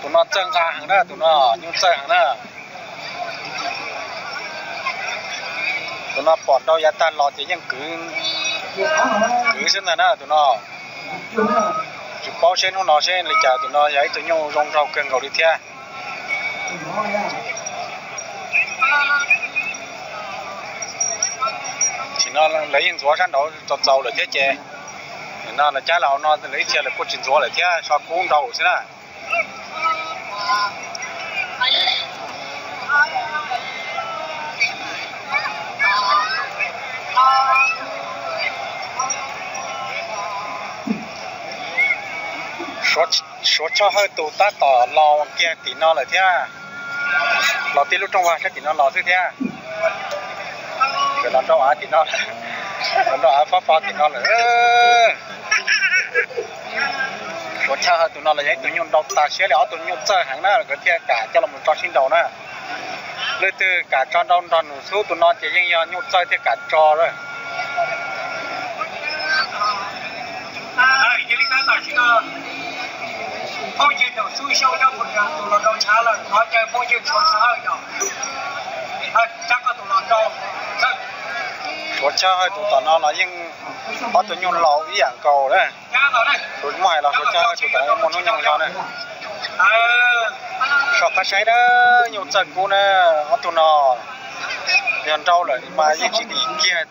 Tus no txawj nqa heev na, tus no nyuj txawj heev na. Tus no pom nrau yav tag los ces yeej kwv, kwv xwb ntag na tus no. Tsis paub seb hnub no seb li cas, tus no yog ib tug nyuj zoo nraug kawg nkaus li thiab. Tam sim no lawv yeej ntxuav sab nraud txaus txaus lawm thiab ces, nim no lawv cab los no lawv ib txhia lawv kuj tsis ntxuav lawm thiab, so kub nrau xwb na. Suav Choj Hawj tus tab tom los kiag tim no lawm thiab, los tib lub rooj vag sab tim no los xwb thiab. Los nrau av tim no, los nrau av fab fab tim no lawm. Suav Choj Hawj tus no los yog ib tug nyuj nrau tas siab li, ob tug nyuj txawj heev na, nkawd thiaj kam coj los tso sib nraus na. Leej twg kam tso nrau nrog Num Xub tus no ces yeej yog nyuj txawj thiaj kam tso lawm. Suav Choj Hawj tus tom no los yeej ob tug nyuj laus ib yam nkaus na. Muab hais los Suav Choj Hawj tus tom no muaj hnub nyoog zog na. Soj qab saib na, nyuj txawj kub na, ob tug no yog nrau lawm mas yeej tsis dim kiag.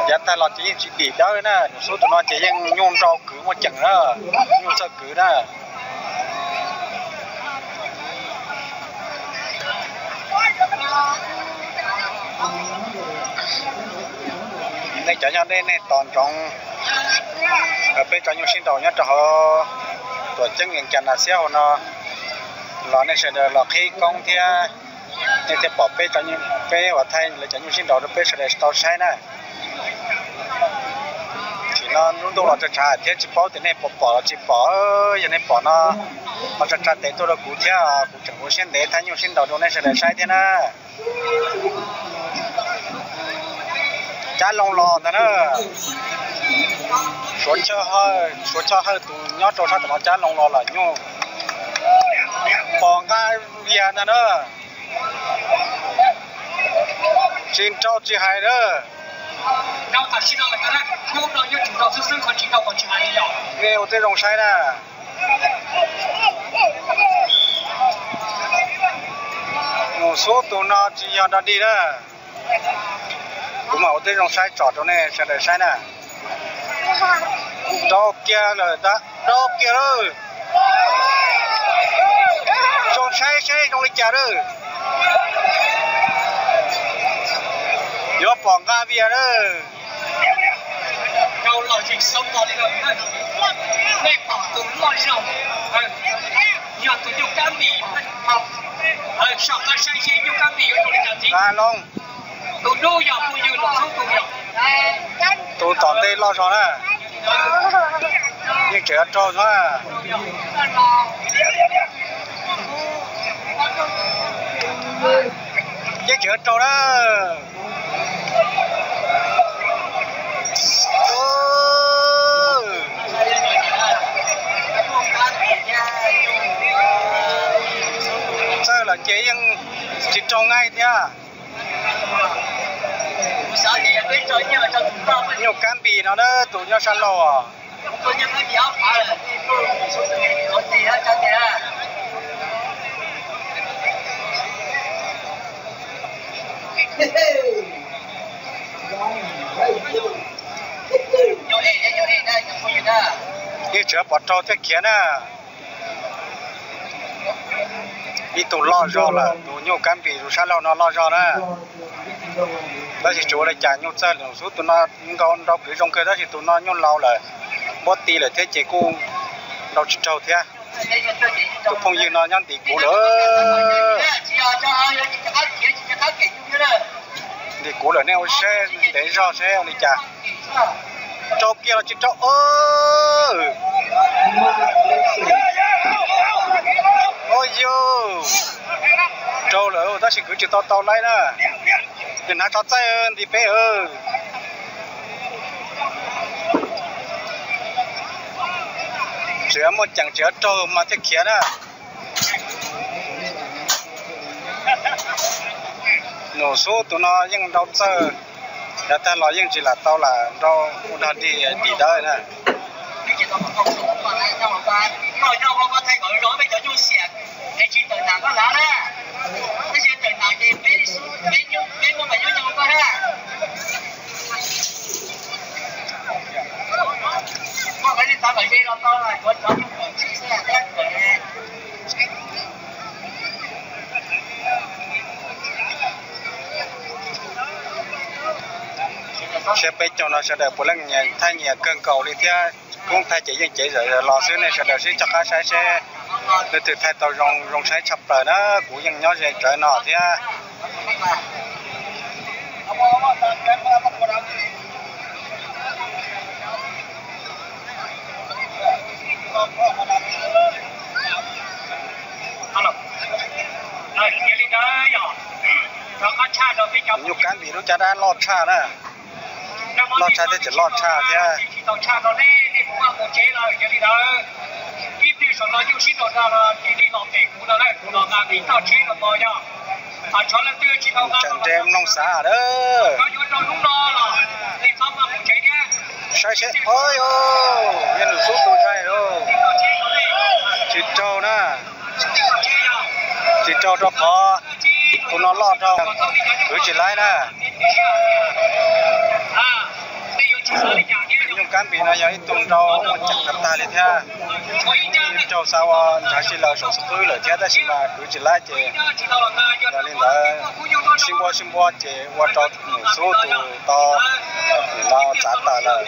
Yav tag los ces yeej tsis dim dawb na, Num Xub tus no ces yeej nyuj nrau kwv muaj ceem na, nyuj txawj kwv na. Nej cov nyob deb nej tos ntsoov peb tso nyuj sib nraus nyob rau hauv tuam ceeb Vias Cas Nas Xiab hauv no los nej sawv daws los qhib koob thiab, nej thiaj pom peb, peb uas thaij lawv cov nyuj sib nraus rau peb sawv daws tau saib na. Tam sim no lub ntuj los tshav tshav thiab tsis paub tias nej puas pom los tsis pom, yog nej pom no los tsa tsa tes tuaj rau kuv thiab, kuv tseem ua siab ntev thaij nyuj sib nraus rau nej sawv daws saib thiab na. Cab loo los ntag na. Suav Choj Hawj, Suav Choj Hawj tus nyob rau sab tom no cab loo los lawm nyuj. Pom nqa vias ntag na. Tsis nrau tsis hais na. Nej ua tej zoo saib na. Num Xub tus no tsis yog dog dig na. Kuv mam ua tej zoo saib tsom rau nej sawv daws saib na. Rau kiag lawm, rau kiag lawm. Zoo saib seb zoo li cas lawm. Yuav pom nqa vias lawm. Nqa loo. Tus tom ntej loj zog na. Yeej tseem yuav raug xwb. Yeej tseem yuav raug na. Txawj lawm ces yeej tsis raug nqaij thiab. Nyuj Kab Npis no na, tus nyob sab laug os. Yeej tseem pom raug thiaj khiav na. Ib tug loj zog lawm, tus Nyuj Kab Npis tus sab laug no loj zog na. Tab sis tsis ua li cas, nyuj txawj lawm xwb, tus no nrau kwv zoo kawg, tab sis tus no nyuj laus lawm, npuab ti lawm thiab ces kuj nrau tsis raug thiab. Tus phooj ywg no nyob ntim kuv lawm. Ntim kuv lawm, nej ua siab ntev zog seb ua li cas. Raug kiag los tsis raug. Ua yog raug lawm tab sis kwv tsis tau tau laib na. Ces hnav tsho txaij nti peb. Tseem muaj ceem tseem raug mas thiaj khiav na. Nus Xub tus no yeej nrau txawj, yav tag los yeej tsis lam tau lam nrau ua dog dig dig dawb na. Saib peb caug no sawv daws puav leej nyias thaij nyias kawg nkaus li thiab. Kuv thaij ces yeej cev zam los xwb, nej sawv daws sib coj qab saib seb leej twg thaij tau zoo zoo saib tshaj plaws na. Kuv yeej nyob ze rawv no thiab. Nyuj Kab Npis lub caj dab loj tshaj na. Loj tshaj thiab tseem loj tshaj thiab. Tseem nres mloog xav lawm. Saib seb, o, yog Nus Xub tus saib lauj. Tsis raug na. Tsis raug rau qhov tus no loj dhau, kwv tsis laib na. Nyuj Kab Npis no yog ib tug nrau muaj ceem tag tag li thiab. Raug xav ua nrhav si lawm saum xub qwb lawm thiab tab sis mas kwv tsis laib ces yog li ntawd sib npuab sib npuab ces ua rau Nus Xub tus tau nim no txav tawm lawm.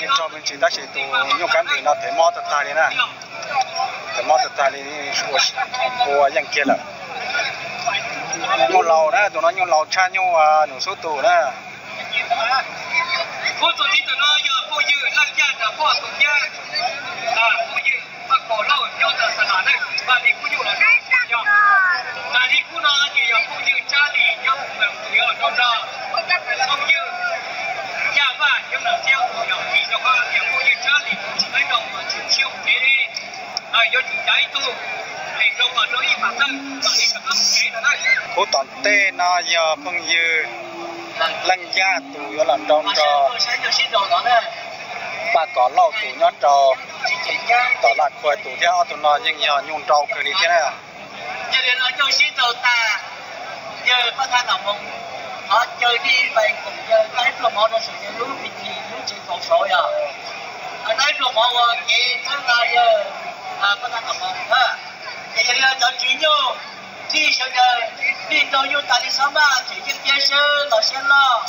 Yeej raug me ntsis tab sis tus Nyuj Kab Npis no thev mob tag tag li na. Thev mob tag tag li, ua yeej kiag lawm. Nyuj laus na, tus no nyuj laus tshaj nyuj Nus Xub tus na. Kuv tus txiv ntawm no yog phooj ywg Leej Yaj Nram Poj tus nyab, phooj ywg Paj Kaum Lauj nyob ntawm Xa Las na, Vaj Lis Kub Nyuj los yog. Vaj Lis Kub no ces yog phooj ywg Tsab Lis nyob Phoos Meem tus yuav los rau nrog phooj ywg Yaj Vaj nyob Nram Xiab tus yog vim rau qhov tias phooj ywg Tsab Lis tus tsis laib rau tsis sib hoo kev li. Yuav tsum cav ib tug es rau kom rau ib pam tawj kom li rov qab mus kev no na. Khub tom ntej no yog phooj ywg Leej Yaj tus yuav los nrau nrog Paj Kaum Lauj tus nyob rau tom Laj Khuas tus thiab. Ob tug no yeej yog nyuj nrau kawg li thiab na. Yog li no nyuj sib ntaus tas, yawg Paj Thaj Nom Moos thov caw nej pais koom yawg tau ib pluag mov rau saum yawg lub pi ti lub tsev kaus saud yog. Tau ib pluag mov ua kev txhawb nqa yawg Paj Thaj Nom Moos na. Ces yog li no cov tswv nyuj, nej sawv daws, nej nrau nyuj tas li xob maj tseem yeej tiab sab los siab loj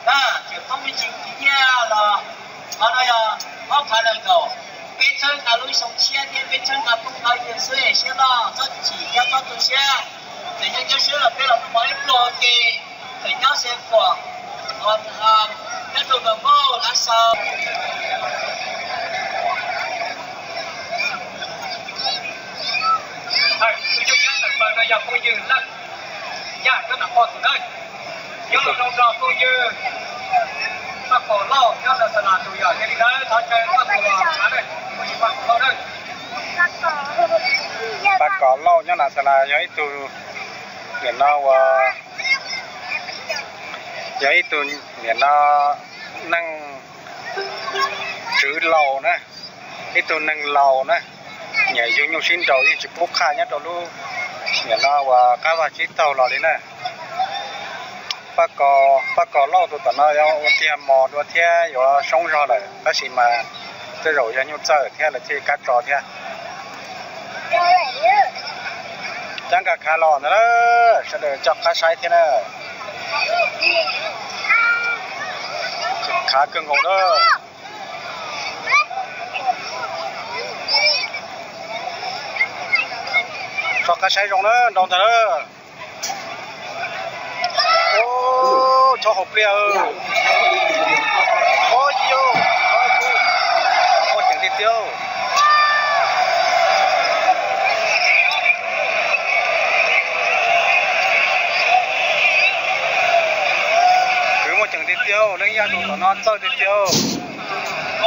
na, tseem poob me ntsis nyiaj los, qhov no yog ob phav nees nkaum. Peb txhawb nqa lub xyoo tshiab thiab peb txhawb nqa pub qhov yawg xwb, siab loj txhob chim thiab txhob tu siab. Tseem yeej tiab sab los peb los ua mov ib pluag ua ke, tseem nyob Xeev Khuam, nyob rau Nkaus Mauj Lav Xaus. Tus nyuj nyab ntawm plaws no yog phooj ywg Leej Yaj nyob Nam Poj tus na. Nyob rau nrog phooj ywg Paj Kaum Lauj nyob ntawm Xa Las tus yog, yog li ntawd thov caw Paj Kaum Lauj na, phooj ywg Paj Kaum Lauj na. Paj Kaum Lauj nyob Nam Xa Las yog ib tug, nim no uas, yog ib tug nim no neeg tswv laus na, ib tug neeg laus na, nyiam yug nyuj sib nraus yeej tsis pub qhaj nyob rau lub nim no uas qab vaj tsib taug los li na. Paj Kaum, Paj Kaum Lauj tus tom no yuav ua tiag mos dua thiab yuav soob zog lawm tab sis mas tej zaum yog nyuj txawj thiab lawv thiaj kab tso thiab. Cab nkag khav los ntag na, sawv daws coj qab saib thiab na. Khav kawg nkaus na. Tso qab saib zoo na, nrau ntag na. Ub, chob hauv pliaj. Ub, yog, muaj ceem tiag tiag. Kwv muaj ceem tiag tiag, Leej Yaj tus tom no txawj tiag tiag.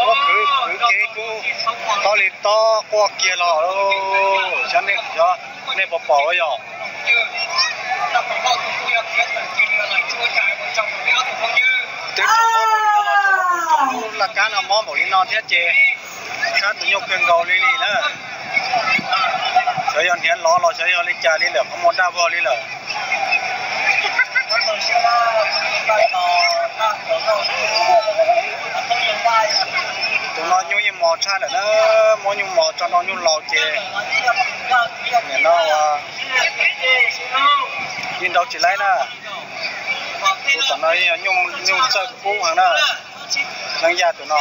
Ub, kwv, kwv Kev kub tob li tob quaj kiag los, xyov nej puas pom yog. Twb mob npaum li no los tseem los mus tsoo lub laj kab no mob npaum li no thiab ces sab tus nyuj kawg nkaus li li na. Xyov yog hniav lov los xyov yog li cas li lawm, qhov muag daj vog li lawm. Tus no nyuj yeej mos tshaj lawm na, muab nyuj mos tso nrau nyuj laus ces nim no ua yeej nrau tsis laib na. Tus tom no yeej yog nyuj txawj kub heev na. Leej Yaj tus no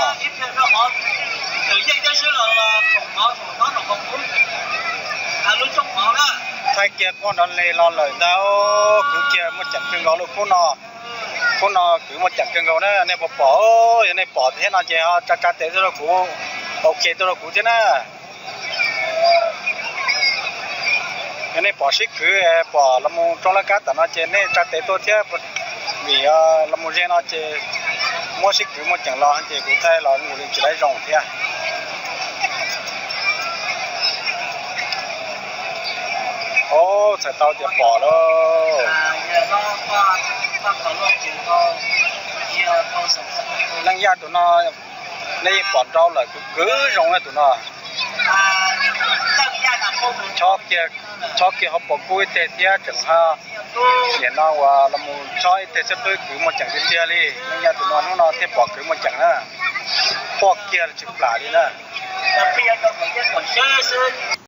thaij kiag quaj nrov li los lawm ntag, kwv kiag muaj ceem kawg nkaus lub khub no. Khub no kwv muaj ceem kawg nkaus na, nej puas pom? Yog nej pom thiab no ces ho tsa tsa tes tuaj rau kuv, ok tuaj rau kuv thiab na. Yog nej pom sib kwv pom los mus tsoo laj kab tom no ces nej tsa tes tuaj thiab, vim los mus ze no ces muab sib kwv muaj ceem los ces kuv thaij los kuj li tsis laib zoo thiab. Txhais tau tias pom lawm. Leej Yaj tus no nej yeej pom nrau lawm, kwv kwv zoo na tus no. Chob kiag hauv paus kub ib teg thiab tseem ho nim no uas los mus chob ib teg xwb pwb kwv muaj ceem tiag tiag li. Leej Yaj tus no hnub no thiaj pom kwv muaj ceem na. Quaj kiag tsis plam li na.